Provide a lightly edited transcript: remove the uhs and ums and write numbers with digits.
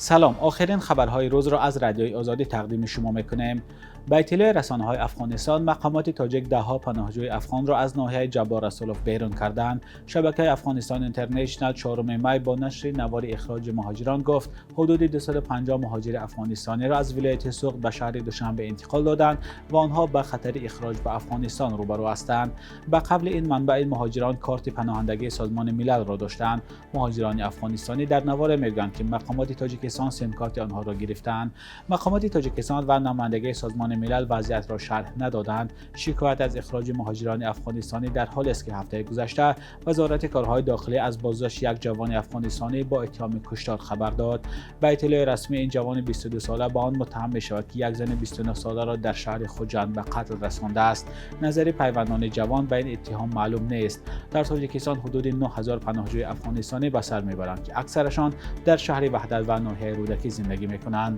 Салом, охирин хабарҳои рӯзро аз Радиои Озодӣ тақдим шумо мекунем. Ба иттилои расонаҳои Афғонистон, мақомоти тоҷик даҳҳо паноҳҷӯи афғонро аз ноҳияи Ҷаббор Расулов берун кардаанд. Шабакаи Афғонистон Интернэшнл 4 май бо нашри навори ихроҷи муҳоҷирон гуфт, ҳудуди 250 муҳоҷири афғонистониро аз вилояти Суғд ба шаҳри Душанбе интиқол доданд ва онҳо ба хатари ихроҷ ба Афғонистон рӯбарӯ ҳастанд. Ба қавли ин манбаъ, ин муҳоҷирон корти паноҳандагии Созмони Милалро доштаанд. Муҳоҷирони афғонистонӣ дар навор мегӯянд, ки мақомоти Тоҷикистон симкорти онҳоро гирифтаанд. Мақомоти Тоҷикистон ва намояндагии Созмони Милал вазъиятро шарҳ надоданд. Шикоят аз ихроҷи муҳоҷирони афғонистонӣ дар ҳоле аст, ки ҳафтаи гузашта Вазорати корҳои дохилӣ аз боздошти як ҷавони афғонистонӣ бо иттиҳоми куштор хабар дод. Ба иттилои расмӣ, ин ҷавони 22-сола ба он муттаҳам мешавад, ки як зани 29-соларо дар шаҳри Хуҷанд ба қатл расондааст. Назари пайвандони ҷавон ба ин иттиҳом маълум нест. Дар Тоҷикистон ҳудуди 9000 паноҳҷӯи афғонистонӣ ба сар мебаранд, ки аксарашон дар шаҳри Ваҳдат ва ноҳияи Рӯдакӣ зиндагӣ мекунанд.